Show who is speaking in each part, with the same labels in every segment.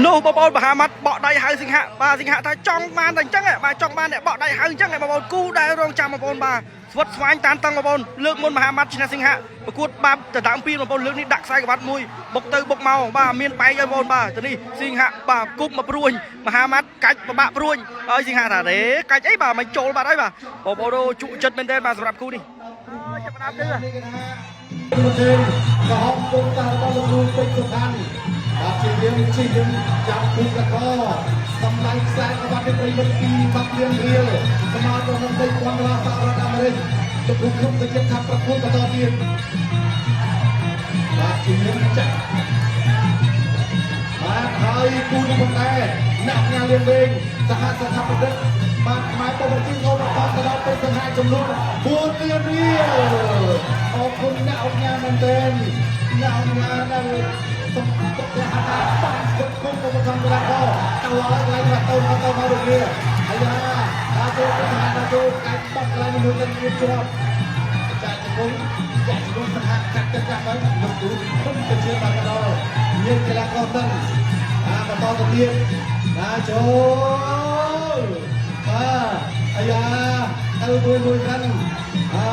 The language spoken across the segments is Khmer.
Speaker 1: នោះបងប្អូនមហាម៉ាត់បក់ដៃហៅសិង្ហៈបាទសិង្ហៈថាចង់បានតែអញ្ចឹងបាទចង់បានអ្នកបក់ដៃហៅអញ្ចឹងបងប្អូនគូដែលរងចាំបងប្អូនបាទស្វិតស្វាញតានតឹងបងប្អូនលើកមុនមហាម៉ាត់ឈ្នះសិង្ហៈប្រកួតបាទដដើមពីបងប្អូនលើកនេះដាក់ខ្សែក្បាត់មួយបុកទៅបុកមកបាទមានបែកឲ្យបងប្អូនបាទទៅនេះសិង្ហៈបាទគប់មកព្រួញមហាម៉ាត់កាច់ប្របាក់ព្រួញហើយសិង្ហៈថាទេកាច់អីបាទមិនចូលបាត់ហើយបាទបងប្អូនជក់ចិត្តមែនទែនបាទសម្រាប់គូនេះចាប់ដើមទៅ
Speaker 2: ប្រធានក្រហមពុំតារបស់លោកគ្រូពេជ្រសុផាន់បាទជាយើងជាយើងចាប់គូកកតម្លៃខ្សែក្បាត់នេះប្រិយមិត្តពី10លានរៀលស្មើទៅនឹង3000ដុល្លារសហរដ្ឋអាមេរិកលោកគ្រូគ្រប់ទៅចិត្តថាប្រកួតបន្តទៀតបាទជាយើងចាក់បាទហើយគូនេះផងដែរអ្នកញ៉ាលៀងវិញសហស្ថាបនិកបាទខ្មែរពុំជីងអូបតទៅដល់ពេជ្រសង្ហាចំនួន4លានរៀលអរគុណអ្នកអង្គការមែនទែនអ្នកអង្គការដែលសំទុកតែហៅថាបានស្គត់គុំឧបត្ថម្ភកីឡាករទៅឲ្យកន្លែងទៅមកទៅមកដូចគ្នាអាយ៉ាដល់ចូលទៅដល់ចូលកាច់បោះកន្លែងមួយទៅទៀតជាប់ចាក់ជង្គង់ចាក់ជង្គង់សង្ហាកាត់ទៅកាត់ទៅលោកគ្រូគុំទៅជាបានដល់មានកីឡាករសិនអាបន្តទៅទៀតណាចូលបាទអាយ៉ាទៅមួយមួយសិនអា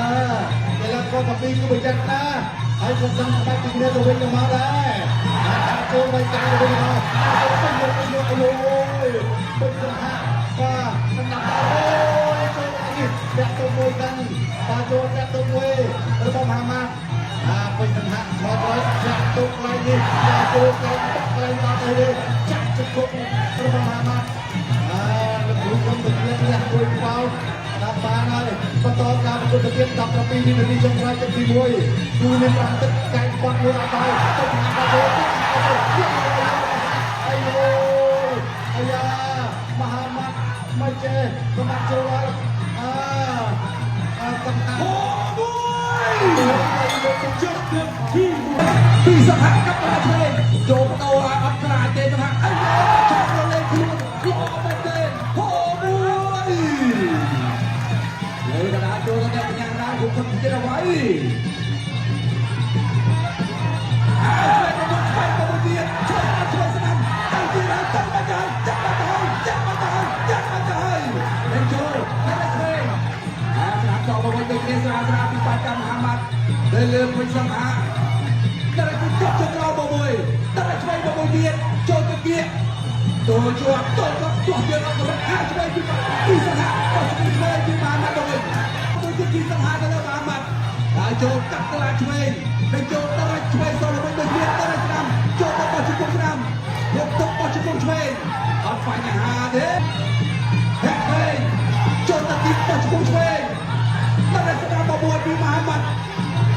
Speaker 2: កីឡាករតាពីគឺបច្ចិតណាហើយក៏ចង់បាច់ពីគ្នាទៅវិញទៅមកដែរអាដាក់ចូលទៅកាយទៅវិញមកដាក់ចូលពេញយកពេញយកអូយពេញសង្ហាបាទសម្រាប់អូយចូលនេះដាក់ទៅមួយសិនបាទចូលដាក់ទៅមួយរបស់មហាម៉ាត់អាពេញសង្ហាមកក្រោយចាក់ទុកកន្លែងនេះដាក់ចូលកែបកកន្លែងដល់ទៅនេះចាក់ជង្គង់របស់មហាម៉ាត់អាលោកគ្រូគុំទៅទៀតលះមួយហ្វោលតាមបានហើយបន្តការប្រកួតទៅទៀត17វិនាទីចុងក្រោយទឹកទី1គូនេះប្រាំទឹកកែបត់មួយអត់ដល់ទុកអត់ចូលទុកអត់ចូលអាយអាយ៉ាមហាម៉ាត់មិនចេះសម្រាប់ចូលហើយអាអាសំខាន់
Speaker 3: អូមួយជិតទឹកទីពីសហកប្លាឆ្វេងចូលបដោឲ្យអត់ខ្លាចទេសហអីឆោតលេងខ្លួនល្អមែនទេហូមួយលើកដាចូលដល់បញ្ញារាគុំចិត្តអ្វីអើឆ្វេងទៅឆ្វេងទៅទៀតឆ្វេងឆ្វេងស្ដាំទៅទៀតហើយទៅបាច់ហើយចាប់បាច់ហើយចាប់បាច់ហើយចាប់បាច់ហើយលេងចូលទៅឆ្វេងអាស្រាប់តមកវិញដូចគ្នាស្រាស្រាពីបាកម្មហាម៉ាត់ដែលលើពេញសំហាតែគូចាប់ចក្រមកមួយតែឆ្វេងមកមួយទៀតចូលទៅគៀកចូលជាប់ចូលជាប់ទាស់ទៀតអត់ទៅហាឆ្វេងពីពីសង្ហាក៏ឆ្វេងពីបានមកវិញមួយទៀតពីសង្ហាទៅលើបានមកហើយចូលកាត់កលាឆ្វេងហើយចូលទៅឆ្វេងសល់វិញដូចគ្នាទៅស្ដាំចូលទៅបោះជង្គង់ស្ដាំយកទៅបោះជង្គង់ឆ្វេងអត់បញ្ហាទេហាក់ឆ្វេងចូលទៅទីបោះជង្គង់ឆ្វេងតែស្ដាំមកមួយពីមហាម៉ាត់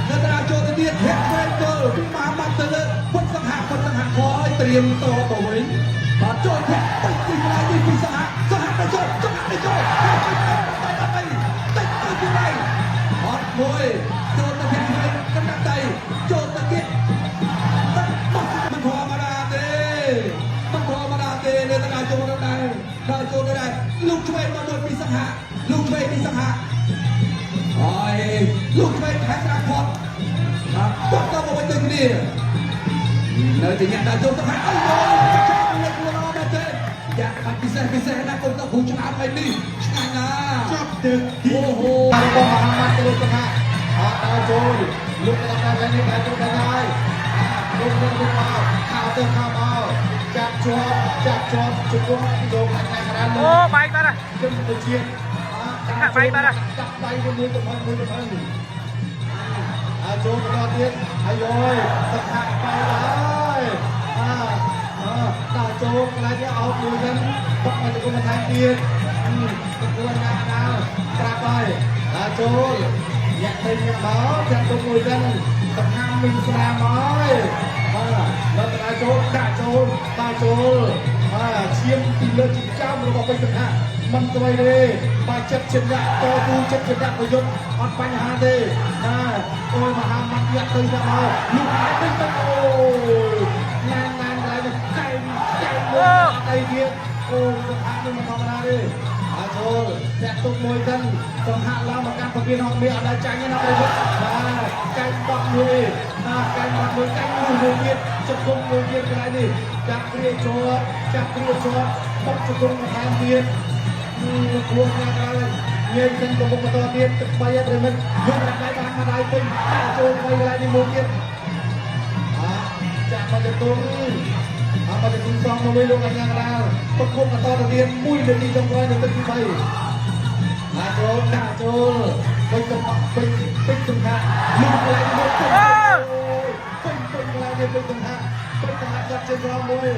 Speaker 3: នៅតាចូលទៅទៀតហាក់ឆ្វេងទល់ពីមហាម៉ាត់ទៅលើពុនសង្ហាពុនសង្ហាខឲ្យត្រៀមតទៅវិញបាទចូលធាក់ទៅទីកន្លែងនេះពីសង្ហាសង្ហាទៅចូលសង្ហាទៅចូលហើយទៅទៅទៅទៅទៅទីកន្លែងអត់មួយចូលទៅធាក់ឆ្វេងកណ្ដាប់ដៃចូលទៅទៀតទឹកបោះមិនធម្មតាទេមិនធម្មតាទេនៅតាចូលទៅដែរដល់ចូលទៅដែរលោកឆ្វេងមកមួយពីសង្ហាលោកឆ្វេងពីសង្ហាហើយលោកឆ្វេងខែស្រាផតបាទតទៅមកវិញដូចគ្នានៅទីញាក់ដល់ចូលទៅហើយអីយចាក់លេខខ្លួនអត់មែនទេយ៉ាក់បាច់ពិសេសពិសេសណាស់កូនទៅគ្រូឆ្លាតហើយនេះឆ្ងាញ់ណាស់
Speaker 2: ចាប់ទឹកទី
Speaker 3: អូហូ
Speaker 2: របស់មហាម៉ាត់ទៅលោកសង្ហាអត់ដល់ចូលលោកដល់ដល់នេះដល់ចូលដល់ហើយលោកនឹងមកខោទៅខោមកចាប់ជាប់ចាប់ជាប់ជង្គង់ចូលខាងណាក្រាន
Speaker 1: អូបែកបាត់ហើយ
Speaker 2: ជិមទៅជា
Speaker 1: ហាក់បែកបាត់ហើយ
Speaker 2: ចាប់ដៃមួយទំហំមួយទំហំអាចូលបន្តទៀតអាយយសង្ហាបែកហើយអាអាដល់ចូលកន្លែងនេះអោបមួយហ្នឹងបុកមកជង្គង់បន្ថែមទៀតទទួលណាដាល់ប្រាប់ហើយដល់ចូលញាក់ទៅញាក់មកចាប់ទុកមួយហ្នឹងសង្ហាមានស្នាមហើយបាទដល់ទៅដល់ចូលដាក់ចូលដល់ចូលបាទឈាមពីលើចិញ្ចើមរបស់ពេជ្រសង្ហាមិនស្វ័យទេបាទចិត្តជាអ្នកតទូចិត្តជាអ្នកប្រយុទ្ធអត់បញ្ហាទេណាអូយមហាម៉ាត់ញាក់ទៅញាក់មកលុះហើយទៅទៅអូយណែនណែនកន្លែងនេះកែងកែងមួយអត់អីទៀតអូសង្ហានេះមិនធម្មតាទេអា ចូលតាក់ទុកមួយសិនសង្ហាឡើងមកកាន់ពពៀនហងមាសអត់ដល់ចាញ់ទេណាប្រិយមិត្តបាទកែងបត់មួយបាទកែងបត់មួយកែងមួយមួយទៀតជង្គង់មួយទៀតកន្លែងនេះចាប់គ្រាជាប់ចាប់គ្រាជាប់បុកជង្គង់បន្ថែមទៀតខ្លួនណាស់ហើយញែកសិនទៅមុខបន្តទៀតទឹក3ហើយប្រិមិត្តយកម្ដៃបានម្ដាយពេញដាក់ចូល3កន្លែងនេះមួយទៀតចាក់មកទៅទុំអត់ទៅទុំសងមកវិញលោកអញ្ញាកដាលប្រគំបន្តទៅទៀត1នាទីចុងក្រោយនៅទឹកទី3ដាក់ចូលដាក់ចូលពេញទៅពេញពេញសង្ហាលុះកន្លែងមួយពេញពេញពេញកន្លែងនេះពេញសង្ហាពេញសង្ហាចាប់ជើងក្រោមមួយ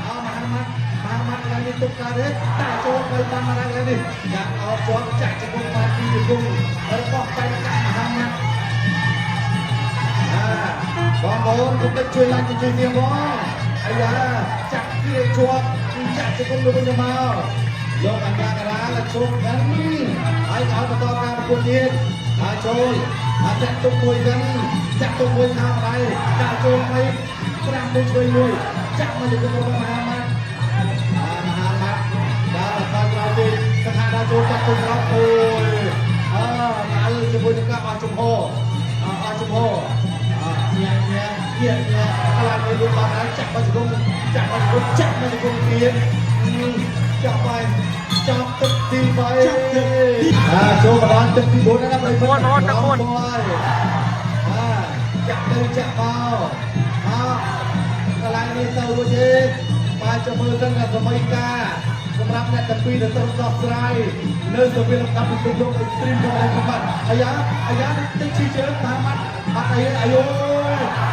Speaker 2: អមហាម៉ាត់មហាម៉ាត់កន្លែងនេះទុកការទេដាក់ចូលទៅតាមកន្លែងនេះចាក់អោបជាប់ចាក់ជង្គង់បានពីជង្គង់របស់បេក្ខមហាម៉ាត់បងប្អូនកុំភ្លេចជួយ like ជួយទៀតបងអាយ៉ាចាក់គ្រាជាប់ចាក់ជង្គង់ទៅវិញទៅមកលោកអញ្ញាការាលជុំกันហើយឲ្យបន្តការប្រកួតទៀតហើយចូលហើយចាក់ទុកមួយសិនចាក់ទុកមួយខាងដៃដាក់ចូលไป5មួយជួយមួយចាក់មកជង្គង់របស់មហាម៉ាត់មហាម៉ាត់ដល់ដល់ក្រោយទៀតសង្ហាដល់ចូលចាក់ទុកក្រោយអូយអើដល់ជាមួយនឹងការអស់ចំហអស់ចំហញ៉ាំញ៉ាំញ៉ាំញ៉ាំកន្លែងនេះលោកបានចាក់មកជង្គង់ចាក់មកជង្គង់ចាក់មកជង្គង់ទៀតចាប់ไปចាប់ទឹកទី3ចាប់ទឹកអាចូលមកដល់ទឹកទី4ណាប្រិយមិត្ត
Speaker 1: ទឹក4
Speaker 2: អាចាក់ទៅចាក់មកអកន្លែងនេះទៅរួចទេបាទចាំមើលសិនថាសម័យកាលសម្រាប់អ្នកទាំងពីរដែលត្រូវដោះស្រាយនៅសង្វៀនលំដាប់ពិភពលោក Extreme របស់ខ្ញុំបាទអាយ៉ាអាយ៉ាតិចឈីជើងតាមបាត់បាត់អីអាយយ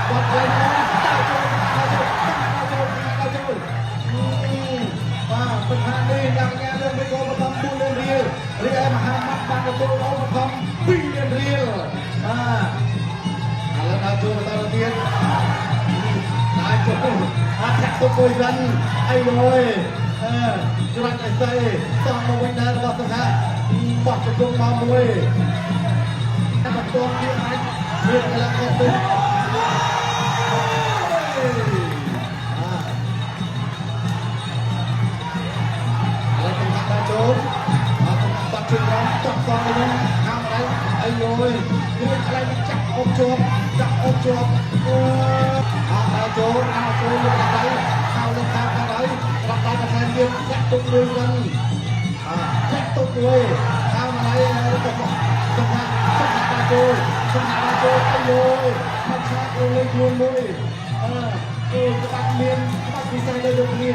Speaker 2: បាត់កន្លែងនេះតើចូលតើចូលតើចូលតើចូលបាទបញ្ហានេះអ្នកញ៉ាំរឿងមិនក៏បន្ត4លានរៀលរីឯមហាម៉ាត់បានទទួលឧបត្ថម្ភ2លានរៀលបាទឥឡូវដល់ចូលបន្តទៀតដល់ចូលអត់ចាក់ទុកមួយសិនអីលយអឺច្រាច់អីស្អីតមកវិញដែររបស់សង្ហាបោះជង្គង់មកមួយតែបន្ទាប់ទៀតអាចមានកីឡាករទៅឥឡូវសង្ហាដល់ចូលអត់បាត់ជើងក្រោមតបសងទៅវិញខាងអីអីលយរួចកន្លែងនេះចាក់អុកជាប់ចាក់អុកជាប់អឺអត់ដល់ចូលអត់ចូលលើដៃខោលើខាងខាងដៃរាប់ដៃបន្ថែមទៀតចាក់ទុកមួយសិនអាចាក់ទុកមួយខាងអីរបស់សង្ហាសង្ហាដល់ចូលសង្ហាដល់ចូលអីលយមកឆាកលើខ្លួនមួយអឺគឺក្បាច់មានក្បាច់ពិសេសលើដូចគ្នា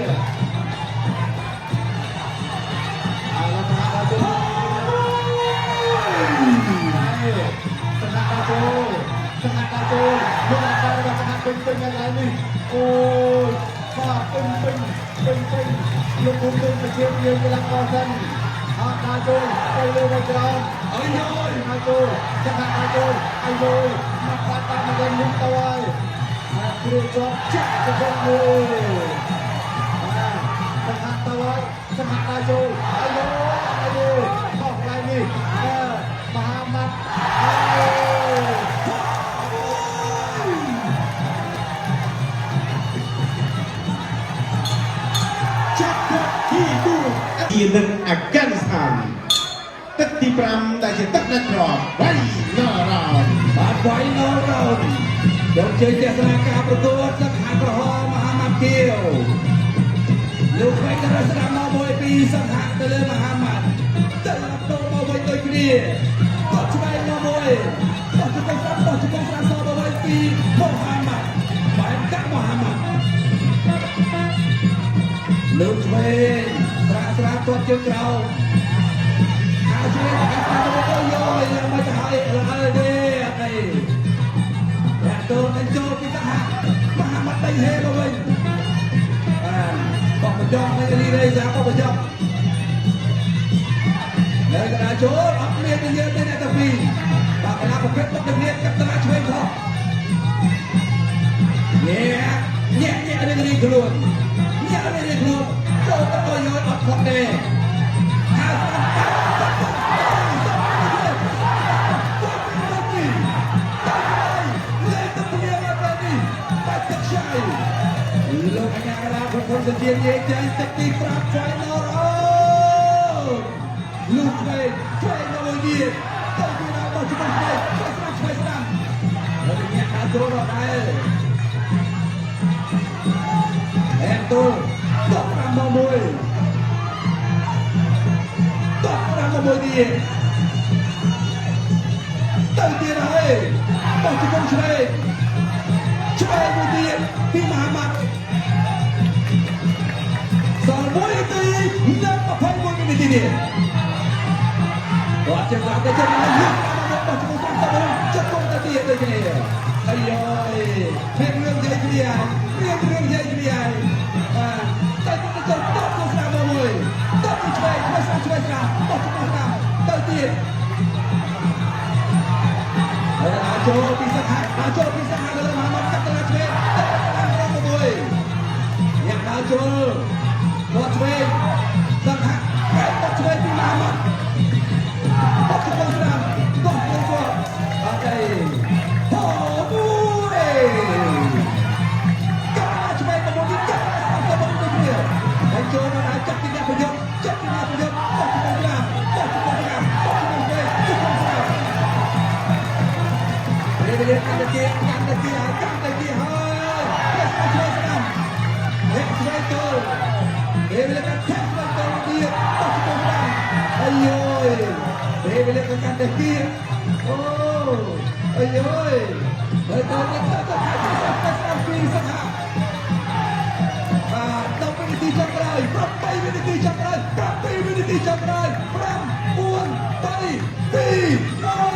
Speaker 2: អើសង្ហាដល់ចូលសង្ហាដល់ចូលសង្ហាដល់ចូលលោកដល់របស់សង្ហាពេញពេញកន្លែងនេះអូយបាទពេញពេញពេញពេញលោកគុំពេញប្រជាយើងកីឡាករសិនអត់ដល់ចូលទៅលើទៅក្រោមអើយដល់ចូលសង្ហាដល់ចូលអើយមកបាត់តាមមកលុំទៅហើយអាគ្រូជាប់ចាក់ទៅមួយបាទសង្ហាទៅហើយសង្ហាដល់ចូលអើយអើយខុសកន្លែងនេះអឺមហាម៉ាត់អើយ
Speaker 4: ចាប់ទឹកទី4ជានឹងអាហ្គានីស្ថានទឹកទី5ដែលជាទឹកដាច់ក្របវៃណរ៉ោន
Speaker 3: បាទវៃណរ៉ោនយកជើងទស្សនាការប្រកួតសង្ហាក្រហមមហាម៉ាត់ខៀវលោកឆ្វេងទៅស្ដាំមកមួយពីសង្ហាទៅលើមហាម៉ាត់ទៅតមកវិញដូចគ្នាតឆ្វេងមកមួយតជង្គង់ស្ដាំតជង្គង់ស្ដាំសមកវិញពីមហាម៉ាត់បែបកាក់មហាម៉ាត់លោកឆ្វេងស្រាស្រាទាត់ជើងក្រោម អាឆ្វេងអាស្ដាំទៅអូយយមកទៅហើយហើយទេអត់ទេរាក់តូននឹងចូលពីសហមហាម៉ាត់ដៃហេមកវិញបាទបោះបញ្ចប់នៅលីរេសាបោះបញ្ចប់នៅកណ្ដាលចូលអត់មានទៅយើងទេអ្នកតាពីបាទកណ្ដាលប្រភេទបុកទៅនេះកាត់តាឆ្វេងខុសញ៉ែញ៉ែញ៉ែរៀងរៀងខ្លួនញ៉ែរៀងរៀងខ្លួនចូលទៅអូយយអត់ខុសទេលោកអញ្ញាកដាប្រពន្ធជានិយាយចេញទឹកទី5 Final Round ទៀតទៅទៀតដល់បោះជង្គង់ឆ្វេងឆ្វេងស្ដាំឆ្វេងស្ដាំហើយអ្នកដើរចូលដល់ដែរអែមទូដក5មកមួយដក5មកមួយទៀតទៅទៀតហើយបោះជង្គង់ឆ្វេងឆ្វេងមួយទៀតពីមហាម៉ាត់សល់1នាទីនិង21វិនាទីទៀត គាត់ជិះឡើងទៅជិះឡើងលុកមកបោះជង្គង់ស្ដាំទៅជង្គង់ទៅទៀតដូចគ្នាអាយយមានរឿងនិយាយគ្នាមានរឿងនិយាយគ្នាបាទទៅទៅទៅតបទៅស្ដាំមកមួយតបទៅឆ្វេងឆ្វេងស្ដាំឆ្វេងស្ដាំបោះជង្គង់ស្ដាំទៅទៀតហើយអាចចូលពីសង្ហាអាចចូលពីសង្ហាទៅលើមហាមាត់កាត់ទៅឆ្វេងទៅតាមក្រមមួយយ៉ាងដើរចូលគាត់ឆ្វេងសង្ហាបែបឆ្វេងពីមហាមាត់ បោះជង្គង់ស្ដាំបោះជង្គង់គាត់អត់ទេហូមួយកាត់ឆ្វេងមកមួយកាត់ស្ដាំទៅមកដូចគ្នាហើយចូលមកដល់ចាប់ទីអ្នកប្រយុទ្ធចាប់ទីអ្នកប្រយុទ្ធបោះជង្គង់ស្ដាំបោះជង្គង់ស្ដាំបោះជង្គង់ឆ្វេងជង្គង់ស្ដាំពេលវេលាកាន់តែជាកាន់តែជាហើយកាន់តែជាហើយឆ្វេងឆ្វេងស្ដាំអ្នកឆ្វេងចូលពេលវេលាកាន់តែឆ្វេងចូលទៀតបោះជង្គង់ស្ដាំអាយយពេលវេលាកាន់តែជាអូអាយយហើយទៅទៅទៅទៅទៅស្ដាំពីសង្ហាបាទ10វិនាទីចុងក្រោយ8វិនាទីចុងក្រោយ7វិនាទីចុងក្រោយ5 4 3 2 1